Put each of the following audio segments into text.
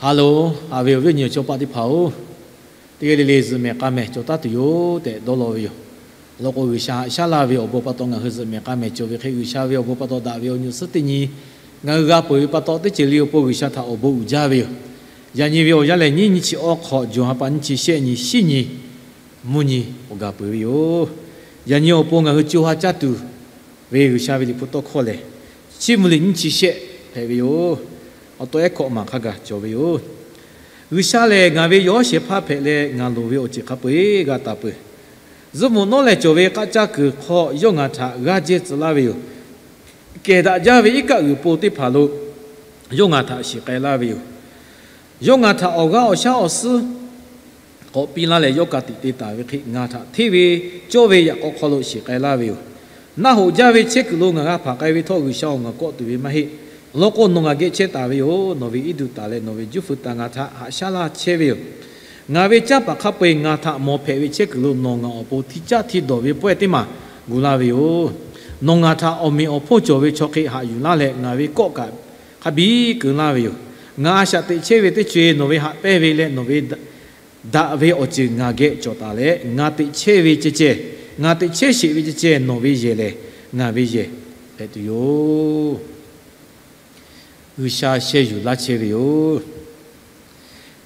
Ha loˬ, haꞈ ve awˬ viˉ awˬ nyi awˬ chawˇ paˆ teˇ hpaˍ-oˬ, teˇ g'aˇ le le zuhꞈ mehˍ k'aˇ mehˍ cawˬ taˉ tuˬ yoˬ tehꞈ dawˇ law ve yoˬ. Awˬ lawn k'o, G'uiˬsha haꞈ shaˉ laˇ ve awˬ bon pa taw ngaˬ hui zuhꞈ mehˍ k'aˇ mehˍ cawˬ ve hk'e, G'uiˬsha ve awˬ bon pa taw daꞈ ve awˬ nyi suhˉ teˇ nyi ngaˬ hui g'a peuˬ ve pa taw, teˇ ceuˬ le awˬ pon G'uiˬsha htaꞈ awˬ bon uiˍ jaˇ ve yoˬ. Yaꞈ nyi ve awˬ yanˇ lehˬ, nyiˇ nyi chi awˬ hk'awꞈ, June ha pa nyiˇ chi shehˆ nyi, shinˉ nyi, mvuhˇ nyi awˬ gaˬ peuˬ ve yoˬ. Yaꞈ nyi awˬ pon ngaˬ hui co ha caˇ tuˬ ve G'uiˬsha ve Liꞈ hpu tawˇ hkawˇ lehˬ, Chiˇ mvuh liꞈ nyiˇ chi shehˆ hpehꞈ ve yoˬ. Awˬ taw ehˉ hkawꞈ maˬ hk'a gaˬ cawˬ ve yoˬ. G'uiˬsha lehˬ, ngaˬ ve yawˇ shehˍ hpaˇ hpehꞈ leh, ngaˬ loˍ ve awˬ ceuˬ hk'a peu-eˬ g'a taˍ peuˬ. Zuhꞈ mvuhꞈ nawˉ leh cawˬ ve k'aˆ caˇ kuiˬ hk'aw yawˇ ngaˬ htaꞈ g'aˇ jehˇ tcuh laˇ ve yoˬ. Kehˬ daꞈ jaˇ ve iˉ kaˆ g'uiˬ po teˇ hpaˍ lo yawˇ ngaˬ htaꞈ shiˍ k'ai laˇ ve yoˬ. Yawˇ ngaˬ htaꞈ awˬ g'aˇ awˬ shaˉ awˬ suhˉ k'awꞈ piˇ laˇ leh, yawˇ ka tiꞈ te taˍ ve hk'e, ngaˬ htaꞈ hteˇ ve cawˇ ve yaꞈ k'aw hk'aw lo shiˍ k'ai laˇ ve yoˬ. Naˆ hoꞈ jaˇ ve chehˇ kuiˬ lo ngaˬ g'a hpanˍ k'ai ve htawˇ, G'uiˬsha-oˬ, ngaˬ kawˆ tuˬ ve maˇ heˆ. Awˬ lawn k'o, nawˬ ngaˬ geh chehˇ taˍ ve yoˬ. Nawˬ ve iˉ duˬ taˍ leh nawˬ ve juˇ feu taˍ ngaˬ htaꞈ haꞈ shaˉ laˇ chehˇ ve yoˬ. Ngaˬ ve canˇ paˍ hk'a peu-eˬ ngaˬ htaꞈ mawˬ hpehꞈ ve chehˇ kuiˬ lo nawˬ ngaˬ awˬ pon hti caˇ hti dawˬ ve pawehˇ teˇ maˬ gu laˇ ve yoˬ. Nawˬ ngaˬ htaꞈ awˬ meꞈ awˬ hponˇ cawˬ ve chaw hk'e haꞈ yuˬ laˇ leh, ngaˬ ve kawˆ kaꞈ hk'a biˇ keu laˇ ve yoˬ. Ngaˬ a shaꞈ teꞈ chehˇ ve teˇ co-e nawˬ ve haꞈ pehnˇ ve leh nawˬ ve daꞈ ve awˬ ceuˬ ngaˬ geh cawˬ taˍ leh, ngaˬ teꞈ chehˇ ve ceh ceh, ngaˬ teꞈ chehˇ sheˍ ve ceh ceh nawˬ ve yehˬ lehˬ, ngaˬ ve yehˬ hpehꞈ tuˬ yoˬ. G'uiˬsha sheh yuˬ laˇ chehˇ ve yoˬ.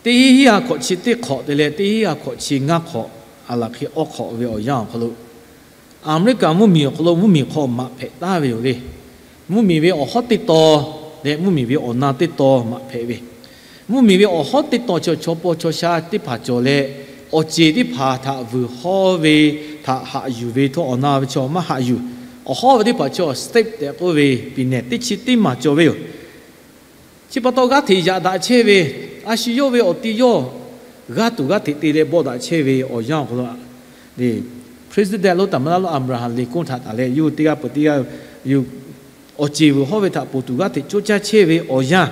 Teˇ hinˉ ha hkawꞈ chi teˇ hk'awꞈ te leh teˇ hinˉ ha hkawꞈ chi ngaˇ hk'awꞈ, aˬ laˬ hk'e awˇ hk'awꞈ ve awˬ yanˇ awˬ hk'aw lo, Aˍmeˍriˆkaˍ mvuhˇmiˬ awˬ hk'aw lo mvuhˇmiˬ hk'aw maꞈ hpehꞈ taˍ ve yoˬ le. Mvuhˇmiˬ ve awˬ hawˉ teˇ taw leh mvuhˇmiˬ ve awˬ na teˇ taw maꞈ hpehꞈ ve. Mvuhˇmiˬ ve awˬ hawˉ teˇ taw chi chaw paw chaw sha teˇ hpaˍ cawˬ leh, awˬ ceˬ teˇ hpaˍ htaꞈ vuiˬ hawˉ ve htaꞈ haꞈ yuˬ ve htawˇ, awˬ na ve chaw maˇ haꞈ yuˬ. Awˬ hawˉ ve teˇ hpaˍ chaw state tehꞈ k'oˆ ve, piˍneˍ teˇ chi teˇ maˬ cawˬ ve yoˬ. Chi pa taw g'aˇ hteꞈ yaꞈ daꞈ chehˇ ve, a shu yawˇ ve awˬ ti yawˇ g'aˇ tuˬ g'aˇ hteꞈ te leh bawˆ daꞈ chehˇ ve awˬ yanˇ awˬ hk'aw lo, President lonˉ taˍ maˍ laˇ lonˉ Aˍbraˍhanˍ Lincoln htaꞈ taˍ leh, yawˇ hui teˇ g'aˇ peuˬ teˇ g'aˇ yuˬ awˬ ceˬ vuiˬ hawˉ ve htaꞈ poˬ tuˬ g'aˇ hteꞈ coˇ caˇ chehˇ ve awˬ yanˇ,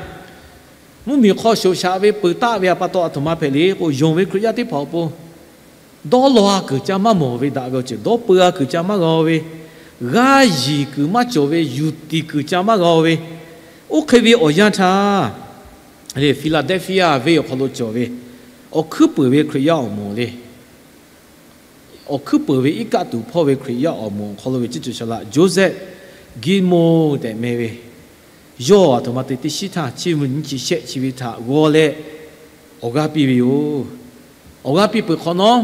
mvuhˇmiˬ hk'aw shoꞈ shaꞈ ve peuˬ taˆ ve a pa taw, aˬ htoꞈ ma hpehꞈ le k'o, yonˍ ve Hkriꞈ yaˇ teˇ hpaˍ awˬ pon dawˇ law-a kuiˬ ca maˇ mawˬ ve, daꞈ ve awˬ ceuˬ dawˇ peu-a kuiˬ ca maˇ g'a-o ve, g'aˇ yiˬ kuiˬ maˇ cawˬ ve, yuˬ tiˍ kuiˬ ca maˇ g'a-o ve, oˇ hk'e ve awˬ yanˇ htaˇ, Philadelphia venˇ awˬ hk'aw lo cawˬ ve awˬ hkuiˉ peuˬ ve Hkriꞈ yaˇ awˬ moˍ le, awˬ hkuiˉ peuˬ ve iˉ kaˆ tuˬ hpawˇ ve Hkriꞈ yaˇ awˬ moˍ awˬ hk'aw lo ve ciˉ cawˬ sha laꞈ Joseph Gilmour tehꞈ meh ve, yawˇ aˬ htoꞈ ma te teˇ shinˉ htaˇ, Chiˇ mvuh nyiˇ chi shehˆ chi ve htaꞈ g'aw leh awˬ g'aˇ piˇ ve yoˬ. Awˬ g'aˇ piˇ peuˬ hk'awꞈ nawˉ,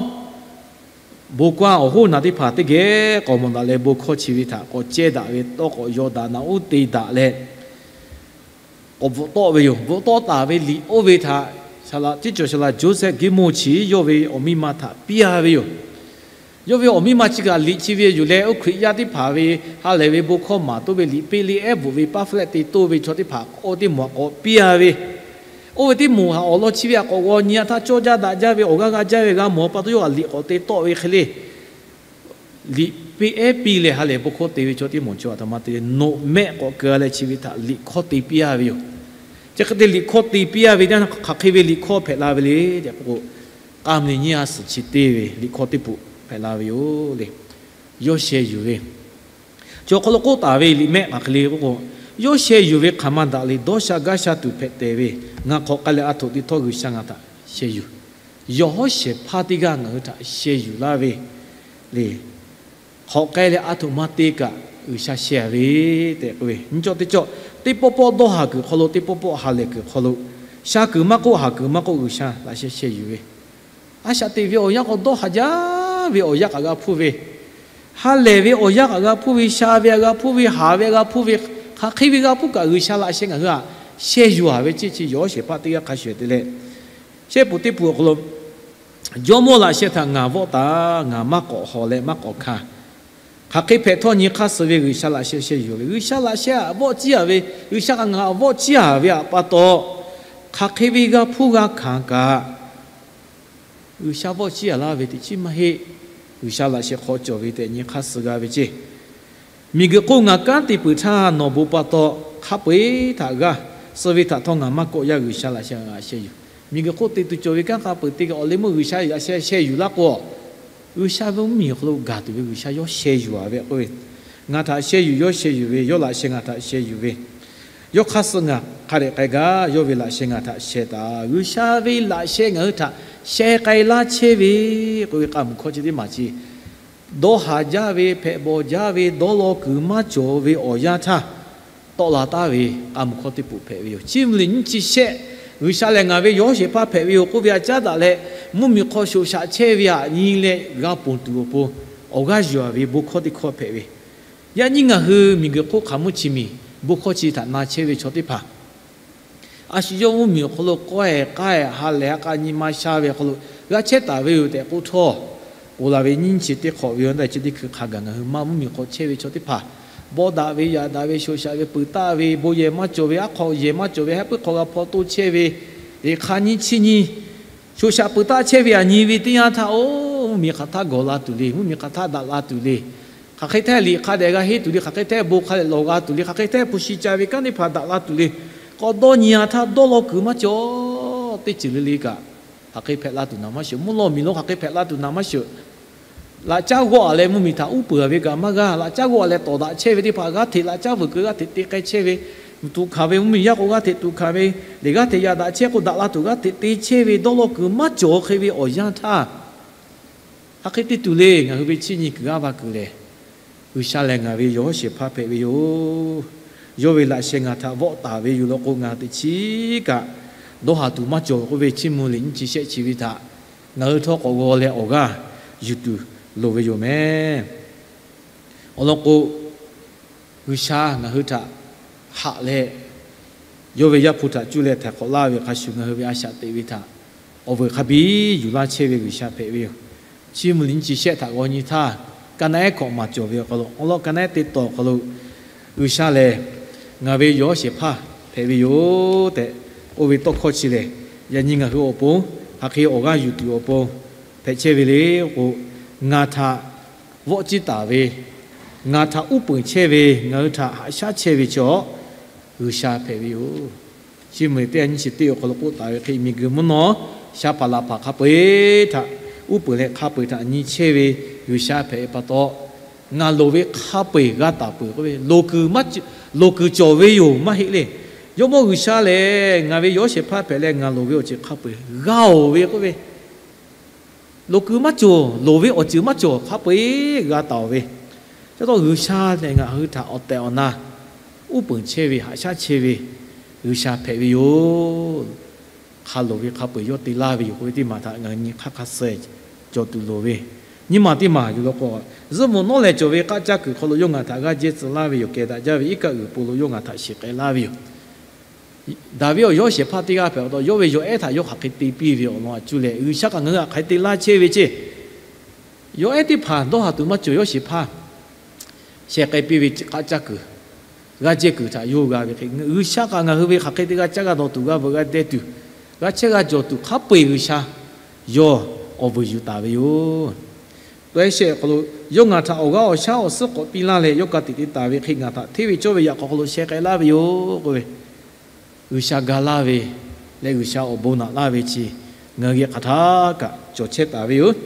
bon kaˇ awˬ hoˉ naˬ teˇ hpaˍ teˇ geh k'awꞈ mawˬ daꞈ leh, bon hkawˇ chi ve htaꞈ k'awꞈ ceh daꞈ ve tawˇ k'awꞈ yaw daꞈ naꞈ uˉ te daꞈ leh k'awꞈ bvuhꞈ tawˆ ve yoˬ. Bvuhꞈ tawˆ taˍ ve liꞈ oˇ ve htaꞈ, sha laꞈ, ciˉ cawˬ sha laꞈ Joseph Gilmour chi yawˇ ve awˬ miˇ ma htaꞈ piˇ-a ve yoˬ. Yawˇ ve awˬ miˇ ma chi kaꞈ liꞈ chi ve yuˬ leh, oˇ Hkriꞈ yaˇ teˇ hpaˍ ve ha lehˬ ve bon hkawˇ maˍ toˇ ve liꞈ piˇ le ehˉ bvuhꞈ ve pamphlet te toˇ ve chaw teˇ hpaˍ oˇ ve teˇ moˍ htaꞈ k'awꞈ piˇ-a ve, oˇ ve teˇ moˍ htaꞈ awˬ lawn chi ve htaꞈ k'awꞈ g'aw nyi-a htaˇ, cawˇ jaˇ daꞈ jaˇ ve awˬ g'aˇ g'a jaˇ ve g'a mawˬ pa taw, yawˇ htaꞈ liꞈ k'awꞈ te tawˆ ve hk'e le. Liꞈ piˇ ehˉ piˇ leh ha lehˬ bon hkawˇ te ve chaw teˇ moˍ chaw aˬ htoꞈ ma te leh, noꞈ mehˆ k'awꞈ keu-a leh chi ve htaꞈ liꞈ hkawˇ te piˇ-a ve yoˬ. Chi hk'e te liꞈ hkawˇ te piˇ-a ve, hk'aˬ hk'e ve liꞈ hkawˇ hpehꞈ la ve le tehꞈ k'oˆ k'o, k'a mvuh nyi nyiˇ ha suhˍ chi teˇ ve liꞈ hkawˇ teˇ poꞈ hpehꞈ la ve yoˬ le. Yawˇ sheh yuˬ ve, chaw hk'aw lo k'oˆ taˍ ve liꞈ mehˆ hk'aˬ hk'e le k'oˆ k'o, yawˇ sheh yuˬ ve hk'aˬ ma daꞈ le, dawˇ sha gaˇ sha tuˬ hpehꞈ tehꞈ ve, ngaˬ hk'awꞈ k'ai leh a htoꞈ te htawˇ G'uiˬsha ngaˬ htaꞈ sheh yuˬ. Yawˬ hawˉ shehˍ hpaˇ teˇ g'aˇ ngaˬ hui htaꞈ sheh yuˬ laˇ ve le. Hk'awꞈ k'ai leh a htoꞈ ma te kaꞈ G'uiˬsha sheh-a ve tehꞈ k'oˆ ve, nyiˇ cawˇ teˇ cawˇ, teˇ pawˆ pawˆ dawˇ haˍ kuiˬ hk'aw lo, teˇ pawˆ pawˆ ha lehˬ kuiˬ hk'aw lo, sha kuiˬ maˇ k'oˆ, haˍ kuiˬ maˇ k'oˆ, G'uiˬsha htaꞈ sheh sheh yuˬ ve, a shaꞈ teꞈ ve awˬ yanˇ k'aw dawˇ haˍ jaˇ ve awˬ yanˇ kaꞈ g'a hpuˇ ve, ha lehˬ ve awˬ yanˇ kaꞈ g'a hpuˇ ve, sha ve g'a hpuˇ ve, haˍ ve g'a hpuˇ ve, hk'aˬ hk'e ve g'a hpuˇ kaꞈ G'uiˬsha laꞈ sheh ngaˬ hui htaꞈ sheh yuˬ-a ve ceˇ chi yawˬ hawˉ shehˍ hpaˇ teˇ g'aˇ hk'a shuˍ te leh, shehˆ puˍ teˇ puˍ awˬ hk'aw lo, Jawˇmawˇ laꞈ sheh htaꞈ ngaˬ vawˆ taˍ, ngaˬ maˇ k'awꞈ hawˬ leh maˇ k'awꞈ hkanˍ. Hk'aˬ hk'e hpehꞈ htawˇ nyi hk'aˇ suh ve G'uiˬsha laꞈ sheh sheh yuˬ ve, G'uiˬsha laꞈ sheh htaꞈ vawˆ ciˇ-a ve, G'uiˬsha kaꞈ ngaˬ vawˆ ciˇ-a ve pa taw, hk'aˬ hk'e ve g'a hpuˇ g'a hkanˍ kaꞈ, G'uiˬsha vawˆ ciˇ-a laˇ ve teꞈ chiˉ maˇ heˆ. G'uiˬsha laꞈ sheh hk'aw cawˬ ve tehꞈ nyi hk'aˇ suh g'a ve ceˇ. Miˬguiˬ hk'oˆ ngaˬ kanˉ te peuˬ htaˇ nawˬ bon pa taw hk'a peu-eˬ htaꞈ g'aˇ suh ve htaꞈ htawˇ ngaˬ maˇ kawˆ yaˇ, G'uiˬsha laꞈ sheh g'a sheh yuˬ. Miˬguiˬ hk'oˆ te tuˬ cawˬ ve kanˉ hk'a peu-eˬ teˇ g'aˇ awˬ leh meuˇ G'uiˬsha laꞈ sheh sheh yuˬ laˇ k'o, G'uiˬsha ve mvuhˇmiˬ awˬ hk'aw lo gaˬ tuˬ ve G'uiˬsha yawˇ sheh yuˬ-a ve k'oˆ ve, ngaˬ htaꞈ sheh yuˬ, yawˇ sheh yuˬ ve, yawˇ laꞈ sheh ngaˬ htaꞈ sheh yuˬ ve, Yawˇ hk'aˇ suh ngaˬ hk'a dehꞈ k'ai gaˇ, yawˇ ve laꞈ sheh ngaˬ htaꞈ sheh taˍ. G'uiˬsha ve laꞈ sheh ngaˬ hui htaꞈ sheh k'ai laˇ chehˇ ve k'oˆ ve k'a muˬ hkawˇ chi teˇ maˬ chi, dawˇ haˍ jaˇ ve, hpehꞈ bawˬ jaˇ ve, dawˇ law kuiˬ maˇ cawˬ ve awˬ yanˇ htaˇ, tawˆ la taˍ ve k'a muˬ hkawˇ teˇ peuˬ hpehꞈ ve yoˬ. Chiˇ mvuh liꞈ nyiˇ chi shehˆ, G'uiˬsha lehˬ ngaˬ ve yawˇ shehˍ hpaˇ hpehꞈ ve yoˬ k'oˆ ve a caˉ daꞈ leh, mvuhˇmiˬ hk'aw shoꞈ shaꞈ chehˇ ve aꞈ nyi leh g'a ponˬ tuˬ awˬ pon awˬ g'aˇ yuˬ a ve bon hkawˇ teˇ hkawˇ hpehꞈ ve. Yaꞈ nyi ngaˬ hui miˬguiˬ hk'oˆ hk'aˬ mvuhˇ chi miˬ bon hkawˇ chi htaꞈ na chehˇ ve chaw teˇ hpaˍ, a shu yawˇ mvuhˇmiˬ awˬ hk'aw lo k'awehˬ k'aehˬ ha lehˬ ha k'a nyi ma sha ve awˬ hk'aw lo g'a chehˇ taˍ ve yoˬ tehꞈ k'oˆ htawˇ, oˬ laˬ ve nyiˇ chi teˇ hk'awꞈ ve awˬ na chi teˇ hkui hk'a gaˬ ngaˬ hui maˇ mvuhˇmiˬ hk'aw chehˇ ve chaw teˇ hpaˍ, bawˆ daꞈ ve, yaꞈ daꞈ ve, shoꞈ shaꞈ ve, peuˬ taˆ ve, bon yehˬ maˇ cawˬ ve, aˉ hk'aw yehˬ maˇ cawˬ ve, haˉ puiˉ hk'aw g'a hpaw toˇ chehˇ ve, teꞈ hk'a nyiˇ chi nyi shoꞈ shaꞈ peuˬ taˆ chehˇ ve aꞈ nyi ve teˇ yanˇ htaˇ, oˬ, mvuhˇmiˬ hk'aˬ htaˇ gawˬ la tuˬ le, mvuhˇmiˬ hk'aˬ htaˇ daꞈ la tuˬ le, hk'aˬ hk'e htaˇ liꞈ hk'a dehꞈ g'a henˇ tuˬ le, hk'aˬ hk'e htaˇ bon hk'a dehꞈ lawˬ g'a tuˬ le, hk'aˬ hk'e htaˇ hpu shi ca ve kanˉ teˇ hpaˍ daꞈ la tuˬ le, k'awꞈ dawˇ nyi a htaˇ dawˇ law kuiˬ maˇ cawˬ. Teˇ ceuˬ le le kaꞈ hk'aˬ hk'e hpehꞈ la tuˬ naˍ maˇ sheuˍ. Mvuhˇ lawˇ miˬ lawˇ hk'aˬ hk'e hpehꞈ la tuˬ naˍ maˇ sheuˍ. Laꞈ caˉ g'awˇ a leh mvuhˇmiˬ htaꞈ uˉ peunˍ ve kaꞈ maˇ g'a. Laꞈ caˉ g'awˇ a leh tawˍ daꞈ chehˇ ve teˇ hpaˍ g'aˇ hteꞈ laꞈ caˉ veuˬ keu g'aˇ hteꞈ te k'ai chehˇ ve, tuꞈ hkanˍ ve mvuhˇmiˬ yaˇ k'o g'aˇ hteꞈ tuꞈ hkanˍ ve, lehˬ g'aˇ hteꞈ yaꞈ daꞈ chehˇ k'o daꞈ la tuˬ g'aˇ hteꞈ te chehˇ ve, dawˇ law kuiˬ maˇ cawˬ hk'e ve awˬ yanˇ htaˇ, hk'aˬ hk'e te tuˬ le. Ngaˬ hui ve chiˇ nyi kuiˬ g'aˇ va kuiˬ lehˬ, G'uiˬsha lehˬ ngaˬ ve yawˇ shehˍ hpaˇ hpehꞈ ve yoˬ. Yawˇ ve laꞈ sheh ngaˬ htaꞈ vawˆ taˍ ve yoˬ law k'o, ngaˬ teꞈ chiˉ kaꞈ dawˇ haˍ tuˬ maˇ cawˬ k'oˆ ve Chiˇ mvuh liꞈ nyiˇ chi shehˆ chi ve htaꞈ ngaˬ hui htawˇ k'awꞈ g'aw leh awˬ g'aˇ yuˬ tuˬ loˍ ve yoˬ mehˍ. Awˬ lawn k'o, G'uiˬsha ngaˬ hui htaꞈ haꞈ leh, yawˇ ve Yaˇ hpu htaꞈ cuˇ leh htaiˍ hk'awꞈ laˇ ve hk'a shuˍ, ngaˬ hui ve a shaꞈ teꞈ ve htaꞈ awˬ veuˬ hk'a biˇ yuˬ laˇ chehˇ ve G'uiˬsha hpehꞈ ve yoˬ. Chiˇ mvuh liꞈ nyiˇ chi shehˆ htaꞈ g'aw nyi htaˇ, ka naˆ ehˉ hkawꞈ maˍ cawˬ ve awˬ hk'aw lo, awˬ lawn ka naˆ ehˉ teˇ taw awˬ hk'aw lo, G'uiˬsha lehˬ ngaˬ ve yawˇ shehˍ hpaˇ hpehꞈ ve yoˬ tehꞈ k'oˆ ve tawˇ hkawˇ chi lehˬ, yaꞈ nyi ngaˬ hui awˬ pon hk'aˬ hk'e awˬ g'aˇ yuˬ tuˬ awˬ pon hpehꞈ chehˇ ve le k'o, ngaˬ htaꞈ vawˆ ciˇ taˍ ve, ngaˬ htaꞈ uˉ peunˍ chehˇ ve, ngaˬ hui htaꞈ haꞈ shaˉ chehˇ ve chaw G'uiˬsha hpehꞈ ve yoˬ. Chiˇ mvuh liꞈ teˇ nyiˇ chi teˇ awˬ hk'aw lo k'oˆ taˍ ve hk'e, miˬguiˬ mvuhˇ naw sha paˍ laˬ paˍ hk'a peu-eˬ htaꞈ uˉ peunˍ leh hk'a peu-eˬ htaꞈ nyi chehˇ ve G'uiˬsha hpehꞈ ve pa taw, ngaˬ loˍ ve hk'a peu-eˬ g'a taˍ peuˬ k'oˆ ve, loˍ kuiˬ maˇ cawˬ, loˍ kuiˬ cawˬ ve yoˬ maˇ heˆ le. Jawˇmawˇ G'uiˬsha lehˬ ngaˬ ve yawˇ shehˍ hpaˇ hpehꞈ leh ngaˬ loˍ ve awˬ ceuˬ hk'a peu-eˬ g'a-oˬ ve k'oˆ ve, loˍ kuiˬ maˇ cawˬ, loˍ ve awˬ ceuˬ maˇ cawˬ, hk'a peu-eˬ g'a taˍ-oˬ ve. Chi pa taw G'uiˬsha lehˬ ngaˬ hui htaꞈ awˬ tehˬ awˬ na uˉ peunˍ chehˇ ve, haꞈ shaˉ chehˇ ve G'uiˬsha hpehꞈ ve yoˬ. Hk'a loˍ ve hk'a peu-eˬ yawˇ te laˇ ve yoˬ k'oˆ ve teˇ maˬ htaꞈ ngaˬ hui nyi hk'aˇ hk'a suh cawˬ tuˬ loˍ ve. Nyiˇ maˬ teˇ maˬ yuˬ law k'o, zuhˆ mvuhꞈ nawˉ leh cawˬ ve k'aˆ caˇ kuiˬ hk'aw lo yawˇ ngaˬ htaꞈ g'aˇ jehˇ tcuh laˇ ve yoˬ. Kehˬ daꞈ jaˇ ve iˉ kaˆ g'uiˬ po lo yawˇ ngaˬ htaꞈ shiˍ k'ai laˇ ve yoˬ. Daˍviˆ awˬ yawˇ shehˍ hpaˇ teˇ g'aˇ hpehꞈ pa taw, yawˇ ve yawˬ ehˉ htaꞈ yawˇ hk'aˬ hk'e te piˇ ve awˬ lawn a cuˇ leh, G'uiˬsha kaꞈ ngaˬ hui htaꞈ hk'aˬ hk'e te laˇ chehˇ ve ceˇ. Yawˬ ehˉ teˇ hpaˍ dawˇ haˍ tuˬ maˇ cawˬ, yawˇ shehˍ hpaˇ sheh k'ai piˇ ve k'aˆ caˇ kuiˬ, g'aˇ jehˇ kuiˬ htaꞈ yawˇ g'a ve hk'e, G'uiˬsha kaꞈ ngaˬ hui ve hk'aˬ hk'e te g'a caˇ g'a dawˬ tuˬ, g'a veuꞈ g'a deh tuˬ, g'a chehˇ g'a cawˬ tuˬ hk'a peu-eˬ G'uiˬsha yawˇ awˬ veuˬ yuˬ taˍ ve yoˬ. Tawˇ ehˉ shehˆ awˬ hk'aw lo, yawˇ ngaˬ htaꞈ awˬ g'aˇ awˬ shaˉ awˬ suhˉ k'awꞈ piˇ laˇ leh, yawˇ ka tiꞈ te taˍ ve hk'e ngaˬ htaꞈ hteˇ ve cawˇ ve yaꞈ k'aw hk'aw lo sheh k'ai laˇ ve yoˬ k'oˆ ve, G'uiˬsha ga laˇ ve leh G'uiˬsha awˬ bon naꞈ laˇ ve chi ngaˬ hui geh hk'aˬ htaˇ kaꞈ cawˬ chehˇ taˍ ve yoˬ.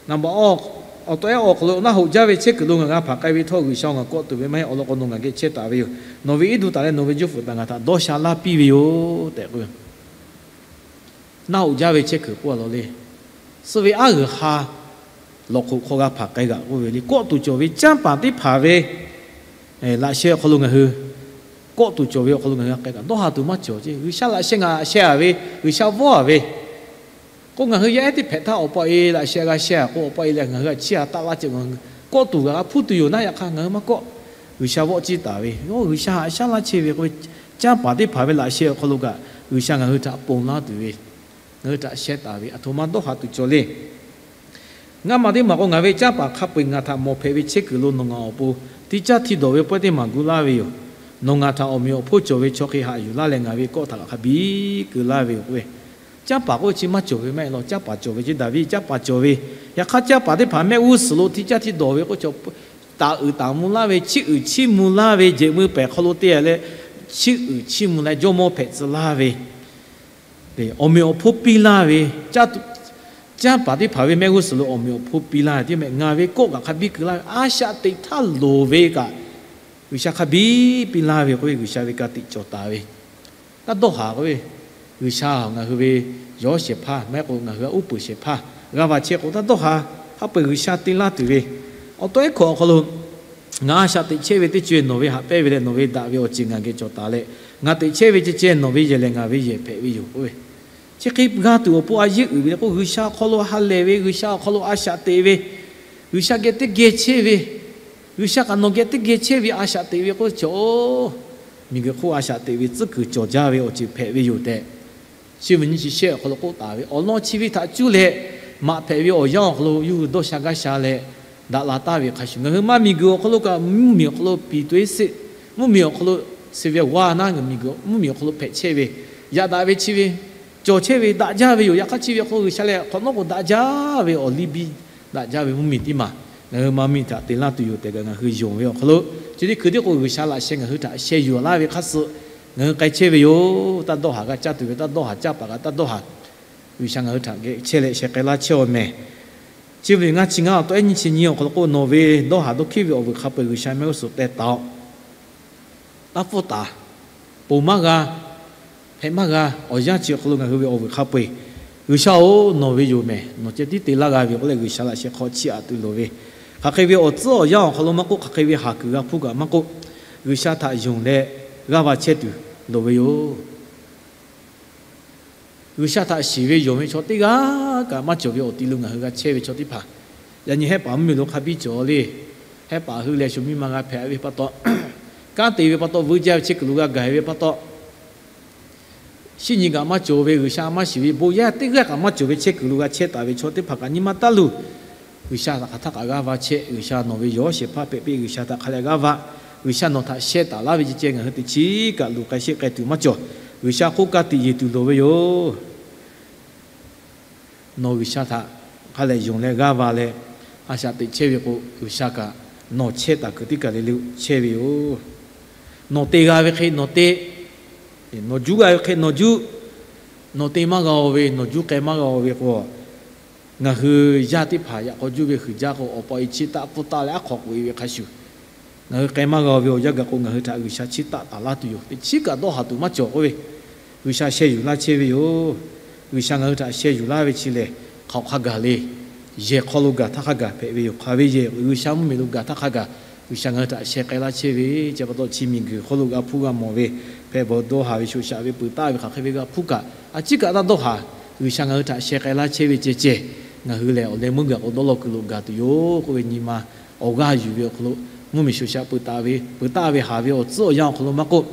Naˍ baꞈ awˬ, awˬ tawˇ ehˉ awˬ hk'aw lo, naˆ hoꞈ jaˇ ve chehˇ kuiˬ lo ngaˬ g'a hpanˍ k'ai ve htawˇ, G'uiˬsha ngaˬ kawˆ tuˬ ve maˇ heˆ. Awˬ lawn k'o, nawˬ ngaˬ geh chehˇ taˍ ve yoˬ. Nawˬ ve iˉ duˬ taˍ leh nawˬ ve juˇ fuiˍ taˍ ngaˬ htaꞈ dawˇ sha laˇ piˇ ve yoˬ tehꞈ k'oˆ ve. Naˆ hoꞈ jaˇ ve chehˇ kuiˬ k'oˆ a law le. Suh ve aˉ g'uiˬ ha lawˬ hk'oꞈ hk'aw g'a hpanˍ k'ai g'aꞈ k'oˆ ve le. Kawˆ tuˬ cawˬ ve canˇ paˍ teˇ hpaˍ ve laꞈ sheh awˬ hk'aw lo ngaˬ hui, kawˆ tuˬ cawˬ ve awˬ hk'aw lo ngaˬ hui g'a k'ai kaꞈ dawˇ haˍ tuˬ maˇ cawˬ ceˇ. G'uiˬsha laꞈ sheh ngaˬ sheh a ve, G'uiˬsha vawˇ a ve k'o, ngaˬ hui yaˇ ehˉ teˇ hpehꞈ htaˇ awˬ pa e laꞈ sheh g'a sheh a k'o, awˬ pa e leh ngaˬ hui htaꞈ chiˇ a taˆ laˇ ceuˬ, kawˆ tuˬ g'a hpuˇ tuˬ yoˬ naˉ, yaꞈ hk'aˇ ngaˬ hui maˇ kawˆ. G'uiˬsha vawˆ ciˇ taˍ ve, G'uiˬsha haꞈ shaˉ laˇ chehˇ ve k'oˆ ve, canˇ paˍ teˇ hpaˍ ve laꞈ sheh awˬ hk'aw lo kaꞈ G'uiˬsha ngaˬ hui htaꞈ ponˬ laˇ tuˬ ve, ngaˬ hui htaꞈ sheh taˍ ve, aˬ htoꞈ ma dawˇ haˍ tuˬ cawˬ le. Ngaˇ maˬ teˇ maˬ k'o, ngaˬ ve canˇ paˍ hk'a peu-eˬ ngaˬ htaꞈ mawˬ hpehꞈ ve chehˇ kuiˬ lo nawˬ ngaˬ awˬ pon tiˇ caˇ htiˇ dawˬ ve pawehˇ teˇ maˬ gu laˇ ve yoˬ. Nawˬ ngaˬ htaꞈ awˬ meꞈ awˬ hponˇ cawˬ ve chaw hk'e haꞈ yuˬ laˇ leh, ngaˬ ve kawˆ htaꞈ kaꞈ hk'a biˇ keu laˇ ve yoˬ k'oˆ ve. Canˇ paˍ k'oˆ ve chi maˇ cawˬ ve maˇ heˆ law. Canˇ paˍ cawˬ ve ceˇ, Daˍviˆ canˇ paˍ cawˬ ve. Yaꞈ hk'aˇ canˇ paˍ teˇ hpaˍ mehˆ g'uˇ suhˍ lo tiˇ caˇ htiˇ dawˬ ve k'o, taˍ uiˍ taˍ mvuh laˇ ve, chiˇ uiˍ chiˇ mvuh laˇ ve, jehˬ mui pehˍ hk'aw lo te leh chiˇ uiˍ chiˇ mvuh leh jawˇmawˇ hpehꞈ tcuh laˇ ve, awˬ meꞈ awˬ hponˇ piˇ laˇ ve, canˇ paˍ teˇ hpaˍ ve mehˆ g'uˇ suhˍ lo awˬ meꞈ awˬ hponˇ piˇ laˇ ve teˇ mehˆ, ngaˬ ve kawˆ kaꞈ hk'a biˇ keu laˇ ve, a shaꞈ teꞈ htaˇ loˍ ve kaꞈ G'uiˬsha hk'a biˇ piˇ laˇ ve k'oˆ ve, G'uiˬsha ve ka tiꞈ cawˬ taˍ ve taˇ dawˇ haˍ k'oˆ ve, G'uiˬsha ngaˬ hui ve yawˇ shehˍ hpaˇ maˇ heˆ k'o ngaˬ hui a uˉ peunˍ shehˍ hpaˇ g'a va chehˇ k'o taˇ dawˇ haˍ. Hk'a peu-eˬ G'uiˬsha te laˇ tuˬ ve awˬ to ehˉ hkawꞈ awˬ hk'aw lo, ngaˬ a shaꞈ teꞈ chehˇ ve teˇ co-e nawˬ ve haꞈ pehnˇ ve leh nawˬ ve daꞈ ve awˬ ceuˬ ngaˬ geh cawˬ taˍ leh, ngaˬ teꞈ chehˇ ve ceh ceh nawˬ ve yehˬ lehˬ ngaˬ ve yehˬ hpehꞈ ve yoˬ k'oˆ ve, chi hk'e g'a tuˬ awˬ pon a yeˇ uiˍ ve le k'o, G'uiˬsha awˬ hk'aw lo ha lehˬ ve, G'uiˬsha awˬ hk'aw lo a shaꞈ teꞈ ve, G'uiˬsha geh teˇ geh chehˇ ve, G'uiˬsha kaꞈ nawˬ geh teˇ geh chehˇ ve a shaꞈ teꞈ ve k'oˆ ve chaw-oˬ, miˬguiˬ hk'oˆ a shaꞈ teꞈ ve tcuhˉ kuiˬ cawˬ jaˇ ve awˬ ceuˬ hpehꞈ ve yoˬ tehꞈ, chi ve nyi chi shehˆ awˬ hk'aw lo k'oˆ taˍ ve awˬ lawn chi ve htaꞈ cuˇ leh, maꞈ hpehꞈ ve awˬ yanˇ awˬ hk'aw lo yawˇ hui dawˇ sha gaˇ sha leh daꞈ la taˍ ve hk'a shuˍ, ngaˬ hui maˇ miˬguiˬ awˬ hk'aw lo kaꞈ mvuhˇmiˬ awˬ hk'aw lo piˍ to-e sheˍ, mvuhˇmiˬ awˬ hk'aw lo se ve g'aˇ naˉ ngaˬ miˬguiˬ mvuhˇmiˬ awˬ hk'aw lo hpehꞈ chehˇ ve, yaꞈ daꞈ ve chi ve cawˬ chehˇ ve daꞈ jaˇ ve yoˬ. Yaꞈ hk'aˇ chi ve awˬ hk'aw lo G'uiˬsha lehˬ hk'awꞈ nawˉ k'o daꞈ jaˇ ve awˬ liˇ biˇ daꞈ jaˇ ve mvuhˇmiˬ tiˉ maˬ, ngaˬ hui maˇ miˬ htaꞈ te laˇ tuˬ yoˬ tehꞈ kaꞈ ngaˬ hui yonˍ ve awˬ hk'aw lo, chi teˇ hkui tiˉ k'o G'uiˬsha laꞈ sheh ngaˬ hui htaꞈ sheh yuˬ laˇ ve hk'a suh ngaˬ hui k'ai chehˇ ve yoˬ. Taˇ dawˇ haˍ g'a caˇ tuˬ ve, taˇ dawˇ haˍ caˇ paˍ kaꞈ taˇ dawˇ haˍ. G'uiˬsha ngaˬ hui htaꞈ geh chehˇ leh sheh k'ai laˇ chehˇ-oˬ mehˍ. Chi ve ngaˇ chi ngaˇ awˬ to ehˉ nyi chi nyi awˬ hk'aw lo k'o, nawˬ ve dawˇ haˍ dawˇ hkiˉ ve awˬ vuiˬ hk'a peu-eˬ G'uiˬsha mehˆ g'uˇ suhˍ teh taˍ-oꞈ. Taˇ pfuhˇ taˍ, ponˬ maˇ g'a, hpehꞈ maˇ g'a, awˬ yanˇ chi awˬ hk'aw lo ngaˬ hui ve awˬ vuiˬ hk'a peu-eˬ, G'uiˬsha-oˬ, nawˬ ve yoˬ mehˍ, nawˬ ceh tiˉ te laˇ g'a ve k'oˆ leh G'uiˬsha laꞈ sheh hk'aw chiˇ aꞈ tuˬ loˍ ve, hk'aˬ hk'e ve awˬ tcuhˉ awˬ yanˇ awˬ hk'aw lo maˇ k'oˆ, hk'aˬ hk'e ve haˍ kuiˬ g'a hpuˇ kaꞈ maˇ k'oˆ, G'uiˬsha htaꞈ yonˍ leh g'aˇ va chehˇ tuˬ loˍ ve yoˬ. G'uiˬsha htaꞈ shiˍ ve yonˍ ve chaw teˇ g'aˇ kaꞈ maˇ cawˬ ve awˬ ti lo ngaˬ hui g'a chehˇ ve chaw teˇ hpaˍ, yaꞈ nyi Hehˉ paˍ mvuhˇmiˬ lo hk'a biˇ cawˬ le. Hehˉ paˍ hui leh shu miˇ ma g'a hpehꞈ ve pa taw, kanˉ te ve pa taw, vuiˇ jaˇ ve chehˇ kuiˬ lo g'a gaˬ ve pa taw, shinˉ nyi kaꞈ maˇ cawˬ ve, G'uiˬsha maˇ shiˍ ve bon yaˇ teˇ g'aˇ kaꞈ maˇ cawˬ ve chehˇ kuiˬ lo g'a chehˇ taˍ ve chaw teˇ hpaˍ kaꞈ nyi ma taˇ luˬ. G'uiˬsha htaꞈ hk'aˬ htaˇ kaꞈ g'aˇ va chehˇ, G'uiˬsha nawˬ ve yawˇ shehˍ hpaˇ hpehꞈ piˇ, G'uiˬsha htaꞈ hk'a leh g'aˇ va, G'uiˬsha nawˬ htaꞈ sheh taˍ laˇ ve ceh ceh ngaˬ hui teꞈ chiˉ kaꞈ luˬ k'ai sheˆ k'ai tuˬ maˇ cawˬ. G'uiˬsha hk'oˆ ka tiꞈ yeˬ tuˬ loˍ ve yoˬ. Nawˬ G'uiˬsha htaꞈ hk'a leh yonˍ leh g'aˇ va leh, a shaꞈ teꞈ chehˇ ve k'o, G'uiˬsha kaꞈ nawˬ chehˇ taˍ kuiˬ teˇ kaˬ le le chehˇ ve yoˬ. Nawˬ te g'a ve hk'e nawˬ te, nawˬ juˇ g'a ve hk'e nawˬ juˇ, nawˬ te maˇ g'a-o ve, nawˬ juˇ k'ai maˇ g'a-o ve k'o, ngaˬ hui yaˇ teˇ hpaˍ yaꞈ k'aw juˇ ve huiˬ jaˇ k'o, awˬ pa awˬ e chiˇ taˆ pfuhˇ taˆ leh aˉ hk'aw k'oꞈ e ve hk'a shuˍ, ngaˬ hui k'ai maˇ g'a-o ve awˬ yanˇ gaˬ k'o, ngaˬ hui htaꞈ G'uiˬsha chiˇ taˆ taˍ laˇ tuˬ yoˬ. Teꞈ chiˉ kaꞈ dawˇ haˍ tuˬ maˇ cawˬ k'oˆ ve, G'uiˬsha sheh yuˬ laˇ chehˇ ve yoˬ. G'uiˬsha ngaˬ hui htaꞈ sheh yuˬ laˇ ve chi lehˬ, hk'aoˍ hk'a gaˬ le, yehˬ hk'aw lo gaˬ htaˇ hk'a gaˬ hpehꞈ ve yoˬ. Hk'aˬ ve yehˬ, G'uiˬsha mvuhˇmiˬ lo gaˬ htaˇ hk'a gaˬ, G'uiˬsha ngaˬ hui htaꞈ sheh k'ai laˇ chehˇ ve, chi pa taw chi miˬguiˬ hk'oˆ lo g'a hpuˇ g'a mawˬ ve, hpehꞈ bawˬ dawˇ haˍ ve shoꞈ shaꞈ ve peuˬ taˆ ve hk'aˬ hk'e ve g'a hpuˇ kaꞈ, a ciˉ kaꞈ taˇ dawˇ haˍ. G'uiˬsha ngaˬ hui htaꞈ sheh k'ai laˇ chehˇ ve ceh ceh, ngaˬ hui lehˬ awˬ leh meuˇ gaˬ k'o dawˇ law kuiˬ lo gaˬ tuˬ yoˬ k'oˆ ve nyi ma awˬ g'aˇ yuˬ ve awˬ hk'aw lo, mvuhˇmiˬ shoꞈ shaꞈ peuˬ taˆ ve, peuˬ taˆ ve haˍ ve awˬ tcuhˉ awˬ yanˇ awˬ hk'aw lo maˇ k'oˆ,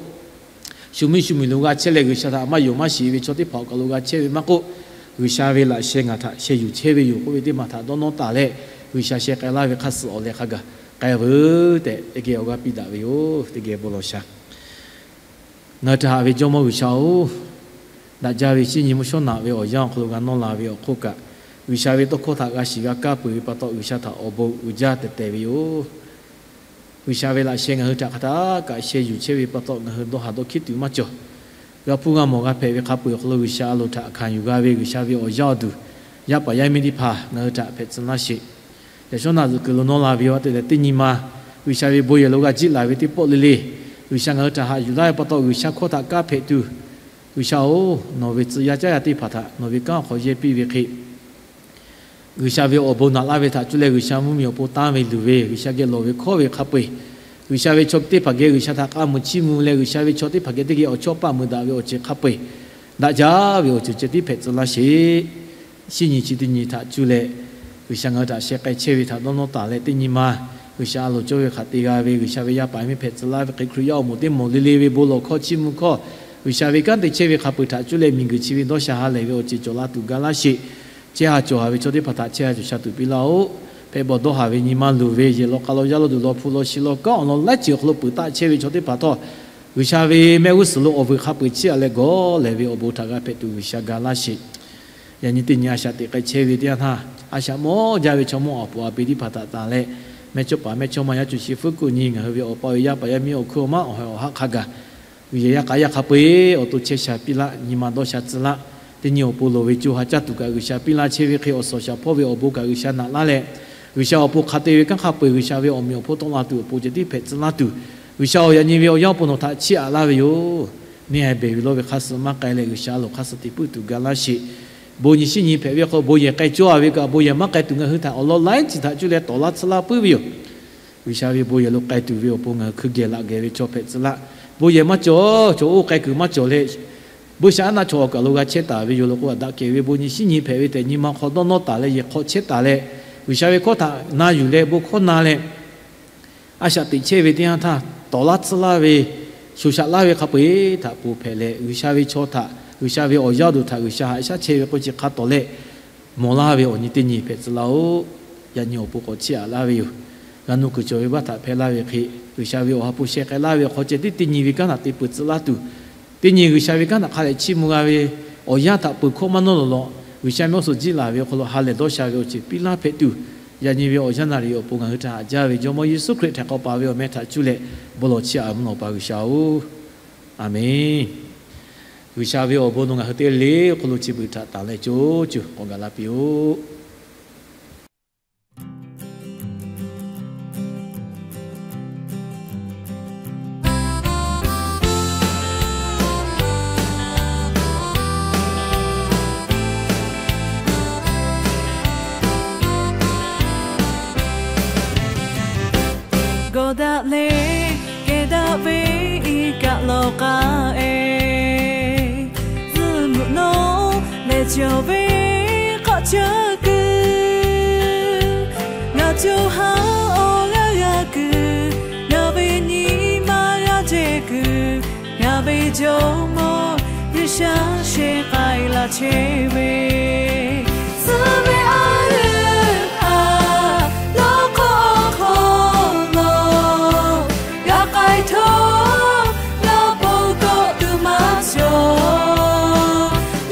shu mvuhˇmiˬ shu miˬ lo g'a chehˇ leh G'uiˬsha htaꞈ maˇ yonˍ maˇ shiˍ ve chaw teˇ hpaˍ awˬ kaˬ lo g'a chehˇ ve maˇ k'oˆ, G'uiˬsha ve laꞈ sheh ngaˬ htaꞈ sheh yuˬ chehˇ ve yoˬ k'oˆ ve teˇ maˬ htaꞈ dawˇ nawˇ taˍ leh, G'uiˬsha sheh k'ai laˇ ve hk'a suh awˬ leh hk'a gaˬ k'ai veuˬ tehꞈ teˇ geh awˬ g'aˇ piˇ daꞈ ve yoˬ. Teˇ geh bon lawˬ sha. Ngaˬ hui htaꞈ haꞈ ve Jawˇmawˇ G'uiˬsha-oˬ, daꞈ jaˇ ve shinˉ nyi mvuhˇ shawˉ naꞈ ve awˬ yanˇ awˬ hk'aw lo g'a nawˇ la ve awˬ hk'oˆ kaꞈ, G'uiˬsha ve tawˇ hkawˇ htaꞈ g'a shiˍ g'a kaˇ peuˬ ve pa taw, G'uiˬsha htaꞈ awˬ bon uiˍ jaˇ tehˬ tehˬ ve yoˬ. G'uiˬsha ve laꞈ sheh ngaˬ hui htaꞈ hk'aˬ htaˇ kaꞈ sheh yuˬ chehˇ ve pa taw, ngaˬ hui dawˇ haˍ dawˇ hkiˉ tuˬ maˇ cawˬ. G'a hpuˇ g'a mawˬ g'a hpehꞈ ve hk'a peu-eˬ awˬ hk'aw lo G'uiˬsha a loˍ htaꞈ hkanˍ yuˬ g'a ve G'uiˬsha ve awˬ yaˇ awˬ duˬ, yaˇ paˍ yaˇ miˇ teˇ hpaˍ ngaˬ hui htaꞈ hpehꞈ tcuh laˇ sheˍ. Yaꞈ shawˉ naꞈ zuhꞈ kuiˬ lo nawˇ la ve yoˬ. Te leh teˇ nyi ma G'uiˬsha ve bon yehˬ lo g'a jiˆ laˬ ve teˇ pawˆ le le, G'uiˬsha ngaˬ hui htaꞈ haꞈ yuˬ laˇ ve pa taw, G'uiˬsha hkawˇ htaꞈ kaˇ hpehꞈ tuˬ, G'uiˬsha-oˬ, nawˬ ve tcuh yaˇ caˉ yaˇ teˇ hpaˍ htaꞈ nawˬ ve kanˉ awˬ hk'aw yehˇ piˇ ve hk'e, G'uiˬsha ve awˬ bon naꞈ laˇ ve htaꞈ cuˇ leh G'uiˬsha mvuhˇmiˬ awˬ pon tanˇ ve luˬ ve G'uiˬsha geh lawˬ ve hkawˇ ve hk'a peu-eˬ, G'uiˬsha ve chaw teˇ hpaˍ geh G'uiˬsha htaꞈ k'a muiˬ chiˇ mvuh leh G'uiˬsha ve chaw teˇ hpaˍ geh teˇ geh awˬ chawˇ paˆ meuꞈ daꞈ ve awˬ ceuˬ hk'a peu-eˬ, daꞈ jaˇ ve awˬ ceuˬ ceh tiˉ hpehꞈ tcuh laˇ sheˍ. Shinˉ nyi chi teˇ nyi htaꞈ cuˇ leh G'uiˬsha ngaˬ hui htaꞈ sheh k'ai chehˇ ve htaꞈ dawˇ nawˇ taˍ leh, teˇ nyi ma G'uiˬsha a loˍ cawˇ ve hk'aˬ te g'a ve G'uiˬsha ve yaˇ paˍ yaˇ miˇ hpehꞈ tcuh laˇ ve hk'e, Hkriꞈ yaˇ awˬ moˍ teˇ moˍ le le ve bon lawˬ hkawˇ chiˇ mvuh hkawˇ, G'uiˬsha ve kanˉ te chehˇ ve hk'a peu-eˬ htaꞈ cuˇ leh miˬguiˬ chi ve dawˇ sha ha lehˬ ve awˬ ceuˬ cawˬ la tuˬ ga laˇ sheˍ. Chehˇ ha cawˬ haˍ ve chaw teˇ hpaˍ htaꞈ chehˇ ha cawˬ sha tuˬ piˇ laˇ-oˆ. Hpehꞈ bawˬ dawˇ haˍ ve nyi ma luˬ ve yehˬ law k'a law yaˇ law duˬ law hpu law shi law kanˉ awˬ lawn laiˉ ceuˬ awˬ hk'aw lo peuˬ taˆ chehˇ ve chaw teˇ hpaˍ htawˇ, G'uiˬsha ve mehˆ g'uˇ suhˍ lo awˬ vuiˬ hk'a peu-eˬ chiˇ aꞈ leh gawˬ lehˬ ve awˬ bon htaꞈ g'a hpehꞈ tuˬ G'uiˬsha ga laˇ sheˍ. Yaꞈ nyi teˇ nyi a shaꞈ teꞈ k'ai chehˇ ve teˇ yanˇ htaˇ, a shaꞈ mawˇ jaˇ ve chaw mawˇ awˬ puˍ a pi teˇ hpaˍ htaꞈ tanˬ leh, mehˇchawˇpaˍ mehˇchawˇma yaˇ co shi fuˉ kuˬ nyi ngaˬ hui ve awˬ pa ve yaˇ paˍ yaˇ miˇ awˬ hkui awˬ maˉ awˬ hawehˬ awˬ haˆ hk'a gaˬ, G'uiˬsha yaˇ k'a yaˇ hk'a peu-eˬ awˬ to chehˇ sha piˇ laˇ, nyi ma dawˇ sha tcuh laˇ. Teˇ nyi awˬ pon loˍ ve co ha caˇ tuˬ kaꞈ G'uiˬsha piˇ laˇ chehˇ ve hk'e, awˬ suhˍ awˬ shaˍ hpawˇ ve awˬ bon kaꞈ G'uiˬsha naꞈ laˇ leh, G'uiˬsha awˬ pon hk'a te ve kanˉ hk'a peu-eˬ G'uiˬsha ve awˬ meꞈ awˬ hponˇ tawˆ la tuˬ awˬ pon ceh tiˉ hpehꞈ tcuh laˇ tuˬ, G'uiˬsha-oˬ, yaꞈ nyi ve awˬ yanˇ awˬ pon nawˬ htaꞈ chiˇ aꞈ laˇ ve yoˬ. Neˇ haiˬ behˬ ve lawˇ ve hk'aˇ suh maˇ k'ai leh, G'uiˬsha a loˍ hk'aˇ suh teꞈ puiˉ tuˬ ga laˇ sheˍ. Bon nyi shinˉ nyi hpehꞈ ve hk'aw bon yehˬ k'ai cawˇ a ve kaꞈ, bon yehˬ maˇ k'ai tuˬ ngaˬ hui htaꞈ awˬ lawn laiˉ ceuˬ htaꞈ cuˇ leh tawˍ laˇ tsuhˇ laˇ puiˉ ve yoˬ. G'uiˬsha ve bon yehˬ lo k'ai tuˬ ve awˬ pon ngaˬ hui hkui geh laꞈ geh ve chaw hpehꞈ tcuh laˇ. Bon yehˬ maˇ cawˬ, chaw oˇ k'ai kuiˬ maˇ cawˬ leh, buiˇshaˆaˉnaˆ chaw awˬ kaˬ lo g'a chehˇ taˍ ve yoˬ law k'o, a daꞈ kehˬ ve bon nyi shinˉ nyi hpehꞈ ve tehꞈ nyi ma hk'aw dawˇ nawˇ taˍ leh, yehˬ hk'aw chehˇ taˍ leh, G'uiˬsha ve hkawˇ htaꞈ na yuˬ leh bon hkawˇ na leh, a shaꞈ teꞈ chehˇ ve teˇ yanˇ htaˇ, tawˍ laˇ tsuhˇ laˇ ve, shoˍ shaꞈ laˇ ve hk'a peu-eˬ htaꞈ ponˬ hpehꞈ leh, G'uiˬsha ve chaw htaꞈ, G'uiˬsha ve awˬ yaˇ awˬ duˬ htaꞈ G'uiˬsha haꞈ shaˉ chehˇ ve k'o, chi hk'a tawˍ leh mawˬ laˇ ve awˬ nyi teˇ nyi hpehꞈ tcuh laˇ-oˆ. Yaꞈ nyi awˬ pon k'awꞈ chiˇ aꞈ laˇ ve yoˬ. G'a nuˇ kuiˬ cawˬ ve baˆ htaꞈ hpehˇ laˇ ve hk'e, G'uiˬsha ve awˬ ha hpu sheh k'ai laˇ ve awˬ hk'aw ceh tiˉ teˇ nyi ve kanˉ htaꞈ te peuˬ tcuh laˇ tuˬ, teˇ nyi G'uiˬsha ve kanˉ htaꞈ hk'a dehꞈ chiˇ mvuh g'a ve, awˬ yanˇ htaꞈ peuˬ hkawˇ maˇ nawˉ lawˬ lawꞈ, G'uiˬsha mehˆ g'uˇ suhˍ jiˇ laˬ ve awˬ hk'aw lo ha lehˬ dawˇ sha ve awˬ ceuˬ piˇ laˇ hpehꞈ tuˬ, yaꞈ nyi ve awˬ yanˇ naˍ riˍ awˬ pon ngaˬ hui htaꞈ haꞈ jaˇ ve Jawˇmawˇ Yeˍsuˆ Hkriꞈ htaꞈ k'awꞈ paˍ ve awˬ meh htaꞈ cuˇ leh bon lawˬ chiˇ aꞈ mvuhˇ naw pa G'uiˬsha-oˬ, Aˍmenˍ. G'uiˬsha ve awˬ bon nawˬ ngaˬ hui teˇ g'aˇ le awˬ hk'aw lo chi beuꞈ htaꞈ tanˬ leh co cuˬ k'awꞈ gaˬ la piˇ-oˆ. Gawˬ daꞈ leh kehˬ daꞈ ve iˉ kaˆ lawˬ k'aˆ-e, zuhꞈ mvuhꞈ nawˉ lehˬ cawˬ ve k'awꞈ ceuˬ kuiˬ, ngaˬ co ha awˬ g'aˇ g'a kuiˬ, ngaˬ ve nyi ma g'a jehˬ kuiˬ, ngaˬ ve Jawˇmawˇ G'uiˬsha sheh k'ai laˇ chehˇ ve, suh ve a leuˬ haꞈ lawˇ hk'aw hk'aw lo g'a k'ai htawˇ, g'a bon kawˆ tuˬ maˇ cawˬ.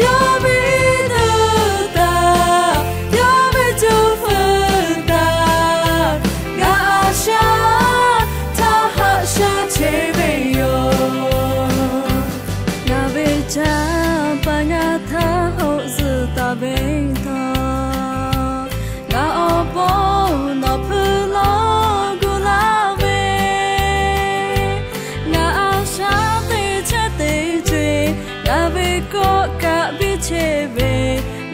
Yawˇ ve iˉ duˬ htaꞈ, yawˇ ve co feuˍ htaꞈ ngaˬ a shaꞈ htaˇ haꞈ shaꞈ chehˇ ve yoˬ. Ngaˬ ve caˇ paˍ ngaˬ htaˇ hoꞈ zuhˬ taˍ ve htawˇ, ngaˬ awˬ pon nawˬ hpui lawˇ gu laˇ ve, ngaˬ a shaꞈ teˇ chehˇ teˇ ce, ngaˬ ve kawˆ kaꞈ biˇ chehˇ ve,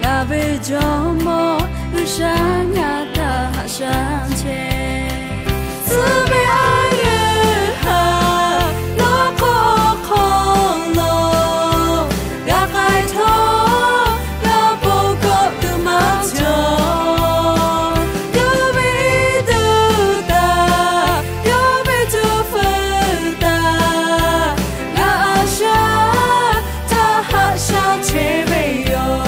ngaˬ ve Jawˇmawˇ G'uiˬsha ngaˬ htaꞈ haꞈ shaꞈ chehˇ. Suh ve a leuˬ haꞈ lawˇ hk'aw hk'aw lo g'a k'ai htawˇ, g'a bon kawˆ tuˬ maˇ cawˬ. Yawˇ ve iˉ duˬ htaꞈ, yawˇ ve co feuˍ htaꞈ ngaˬ a shaꞈ htaˇ haꞈ shaꞈ chehˇ ve yoˬ.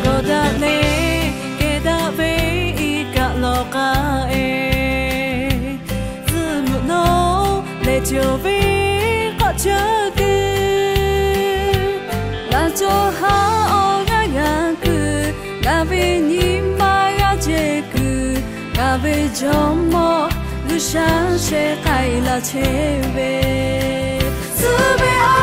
Gawˬ daꞈ leh kehˬ daꞈ ve iˉ kaˆ lawˬ k'aˆ-e, zuhꞈ mvuhꞈ nawˉ lehˬ cawˬ ve k'awꞈ ceuˬ kuiˬ, ngaˬ co ha awˬ g'aˇ g'a kuiˬ, ngaˬ ve nyi ma g'a jehˬ kuiˬ, ngaˬ ve Jawˇmawˇ G'uiˬsha sheh k'ai laˇ chehˇ ve, suh ve a